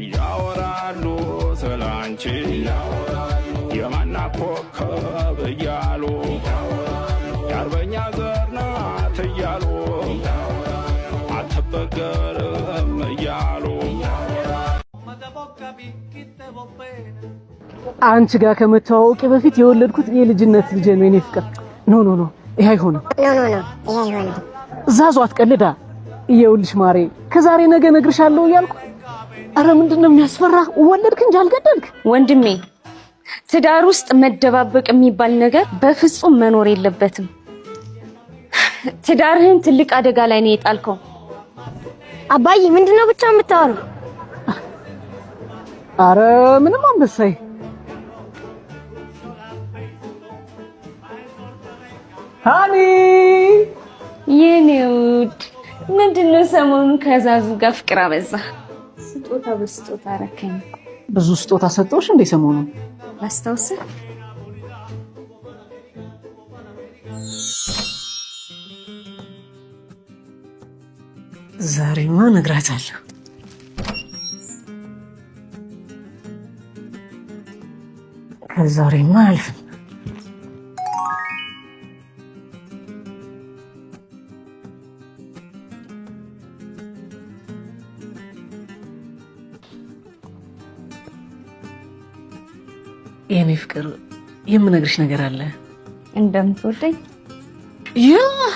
ያወራሉ ስላንቺ፣ የማና ኮከብ እያሉ፣ የአርበኛ ዘር ናት እያሉ፣ አትበገርም እያሉ። አንቺ ጋር ከመተዋወቄ በፊት የወለድኩት የልጅነት ልጄ ነው የኔ ፍቅር። No, no, no፣ ይሄ አይሆንም። No, no, no፣ ይሄ አይሆንም። እዛዙ አትቀልዳ። ይኸውልሽ ማሬ፣ ከዛሬ ነገ እነግርሻለሁ እያልኩ፣ አረ ምንድን ነው የሚያስፈራ? ወለድክ እንጂ አልገደልክ። ወንድሜ፣ ትዳር ውስጥ መደባበቅ የሚባል ነገር በፍጹም መኖር የለበትም። ትዳርህን ትልቅ አደጋ ላይ ነው የጣልከው። አባዬ፣ ምንድነው ብቻ የምታወራው? አረ ምንም አንበሳይ። Honey። የኔ ውድ፣ ምንድነው ሰሞኑን ከዛዙ ጋር ፍቅር አበዛ? ስጦታ በስጦታ አረከኝ። ብዙ ስጦታ ሰጠውሽ እንዴ ሰሞኑን? ላስታውስህ? ዛሬማ እነግራታለሁ። ከዛሬማ አልፍም። የኔ ፍቅር፣ የምነግርሽ ነገር አለ። እንደምትወደኝ? Yeah.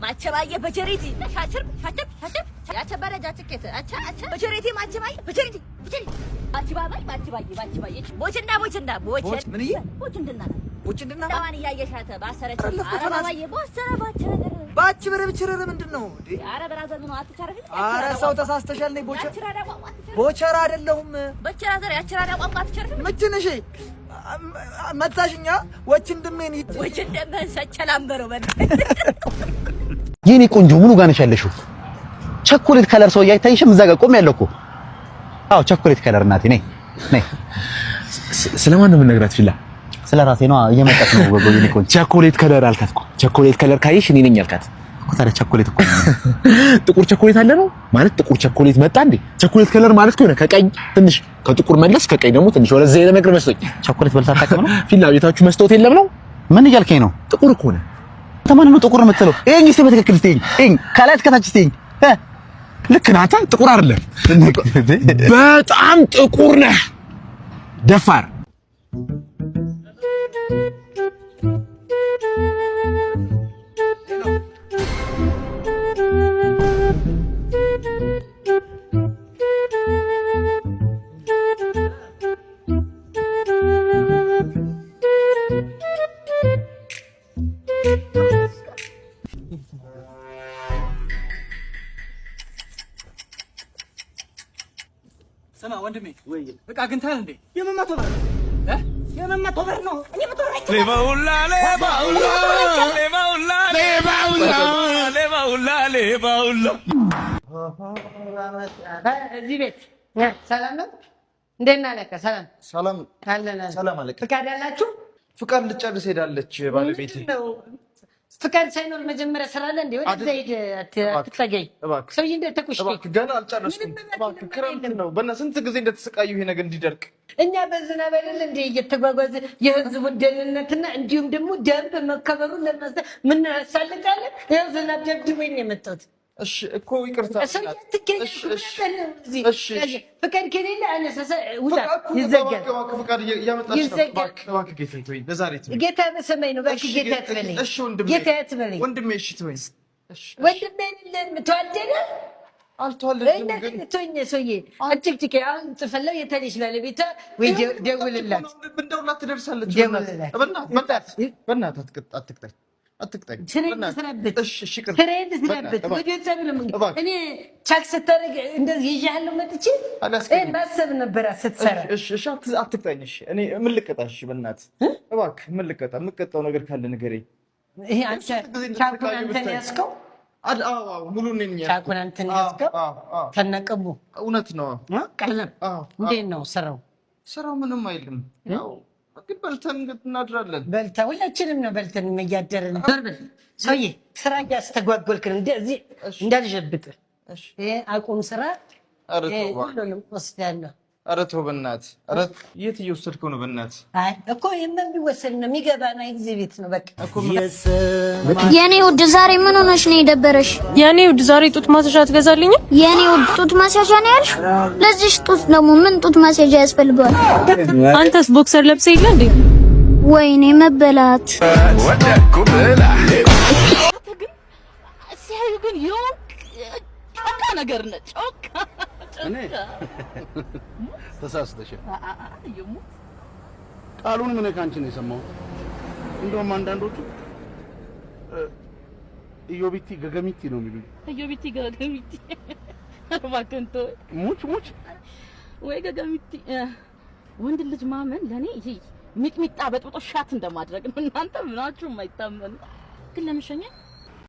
ማቸባየ በቸሪቲ ሻችር ሻችር ሻችር ያቸበረ ጃችኬት አቻ አቻ በቸሪቲ ማቸባየ በቸሪቲ በቸሪቲ ማችባባይ ማችባየ ማችባየ ቦችንዳ ቦችንዳ ቦች ምንዬ? ቦችንድና ቦችንድና ዳዋን እያየሻተ ባሰረች አረባባየ ቦሰረ ባቸረ ባች በረ ብችረረ ምንድን ነው እንዴ? አረ በራዘኑ ነው አትቻረፍ። አረ ሰው ተሳስተሻል። ነኝ ቦቸራ አይደለሁም። በቸራ ዘር ያቸራ ቋንቋ አትቻረፍ። ምችንሽ መታሽኛ ወችንድሜን ወችንድሜን ሰቸላምበረው በል። የኔ ቆንጆ፣ ምኑ ጋር ነሽ ያለሽው? Chocolate color ሰውዬ አይታይሽም? እዛ ጋር ቆሜ ያለው እኮ። አዎ፣ chocolate color እናቴ፣ ነይ ነይ። ስለማን ነው የምነግራት? ፊላ። ስለ ራሴ ነው፣ እየመጣች ነው። የኔ ቆንጆ። Chocolate color አልካት እኮ። Chocolate color ካየሽ እኔ ነኝ አልካት እኮ። ታዲያ ቸኮሌት እኮ ጥቁር ቸኮሌት አለ ነው ማለት ጥቁር ቸኮሌት መጣ እንዴ? Chocolate color ማለት ከሆነ ከቀይ ትንሽ ከጥቁር መለስ ከቀይ ደግሞ ትንሽ ወደዛ የለ ነገር መስሎኝ። ቸኮሌት በልታ አታውቅም ነው? ፊላ፣ ቤታችሁ መስታወት የለም ነው? ምን እያልከኝ ነው? ጥቁር እኮ ነው። ተማን ነው ጥቁር የምትለው? ይሄን እስቲ በትክክል እስቲ ይሄን ከላይ እስከታች እስቲ ልክ ነህ አንተ። ጥቁር አይደለም፣ በጣም ጥቁር ነህ። ደፋር። ስማ ወንድሜ፣ እቃ አግኝተሃል እንዴ? የምን 100 ብር? የምን 100 ብር ነው? እኔ 100 ብር ሌባውላ ሌባውላ ሌባውላ ሌባውላ ሌባውላ ሌባውላ። እዚህ ቤት ሰላም ነው? እንዴት ነህ አለቃ? ሰላም። ሰላም። አለን። ሰላም አለቃ። ፍቃድ አላችሁ? ፍቃድ ልጨርስ ሄዳለች ባለቤቴ። ምንድን ነው ፍቃድ ሳይኖር መጀመሪያ ስራ አለ እንዴ? ወደዛ ሂድ፣ አትጠጋኝ። ሰውዬ እንደተኩሽ እባክህ ገና አልጨረስኩም። እባክህ ክረምት ነው። በእናትህ ስንት ጊዜ እንደተሰቃዩ ይሄ ነገር እንዲደርቅ። እኛ በዝናብ አይደል እንዴ እየተጓጓዘ የህዝቡን ደህንነትና እንዲሁም ደግሞ ደንብ መከበሩን ለማስተ ምን ያሳልጣለን? ይኸው ዝናብ ደብድቦኝ ነው የመጣሁት። እሺ እኮ ይቅርታ። ሰውዬ አትገኝ። ፍቃድ ከሌለ አነሳሳ ውጣ፣ ይዘጋል። እባክህ ፍቃድ እያመጣች ነው። ይዘጋል። እባክህ እባክህ ጌታዬ ተወኝ፣ ለዛሬ ተወኝ። ጌታ በሰማይ ነው። እባክህ ጌታ አትበለኝ። እሺ ወንድሜ፣ ጌታ አትበለኝ። ወንድሜ እሺ ተወኝ። እሺ። ወንድሜ አይደለም፣ ተዋደናል። አልተዋለድንም ግን ተወኝ ሰውዬ፣ አጭቅጭቄ አሁን ጽፈለው የተለች ባለቤቷ ወይ ደውልላት። ብንደውልላት ትደርሳለች። ደውልላት። በእናትህ በእናትህ አትቅጣኝ አትቅጣኝ። ስራዬን ልስራበት፣ እሺ እሺ ይቅርታ። ስራዬን ልስራበት። ወደ ጸብ ነው የምንገባው። እኔ ቻክ ስታደርግ እንደዚህ ይዤሃለሁ መጥቼ አላስቀኝም። ማሰብ ነበር ስትሰራ። እሺ እሺ አትቅጣኝ። እሺ እኔ ምን ልቀጣ? እሺ በእናትህ እባክህ ምን ልቀጣ? የምቀጣው ነገር ካለ ንገረኝ። ይሄ አንተ ቻኩን አንተ ነው ያዝከው? አዎ አዎ፣ ሙሉ እኔ ነኝ ያዝኩት። ቻኩን አንተ ነው ያዝከው? አዎ አዎ። ከነቅቡ እውነት ነው። ቀለም አዎ። እንዴት ነው ስራው? ስራው ምንም አይልም። ያው ግን በልተን እናድራለን። በልታ ሁላችንም ነው በልተን እያደርን። ዞር በል ሰውዬ፣ ስራ እያስተጓጎልክ ነው። እንደዚህ እንዳልዠብጥ ይሄ አቁም ስራ። ኧረ ይሄ ተው እባክህ። ሁሉንም ወስዳለሁ። ኧረ ተው በእናትህ። ኧረ የት እየወሰድከው ነው በእናትህ? አይ እኮ ይሄማ የሚወሰድ ነው የሚገባ ነው። ኤግዚቢት ነው በቃ። የኔ ውድ ዛሬ ምን ሆነሽ ነው የደበረሽ? የኔ ውድ ዛሬ ጡት ማስያዣ ትገዛልኝ? የኔ ውድ ጡት ማስያዣ ነው ያልሽ? ለዚሽ ጡት ደግሞ ምን ጡት ማስያዣ ያስፈልገዋል? አንተስ boxer ለብሰህ የለ እንዴ? ወይኔ መበላት። ሲያዩ ግን የሆንክ ጮካ ነገር ነህ። ጮካ። እኔ ተሳስተሻል። የሙት ቃሉንም እኔ ከአንቺ ነው የሰማሁት። እንደውም አንዳንዶቹ ኢዮቢቲ ገገሚቲ ነው የሚሉኝ። ኢዮቢቲ ገገሚቲ፣ እባክህን ተወው። ሙች ሙች። ወይ ገገሚቲ። ወንድ ልጅ ማመን ለኔ ይሄ ሚጥሚጣ በጥብጦ shot እንደማድረግ ነው። እናንተ ምናችሁ የማይታመኑ ግን ለምን ሸኘኝ?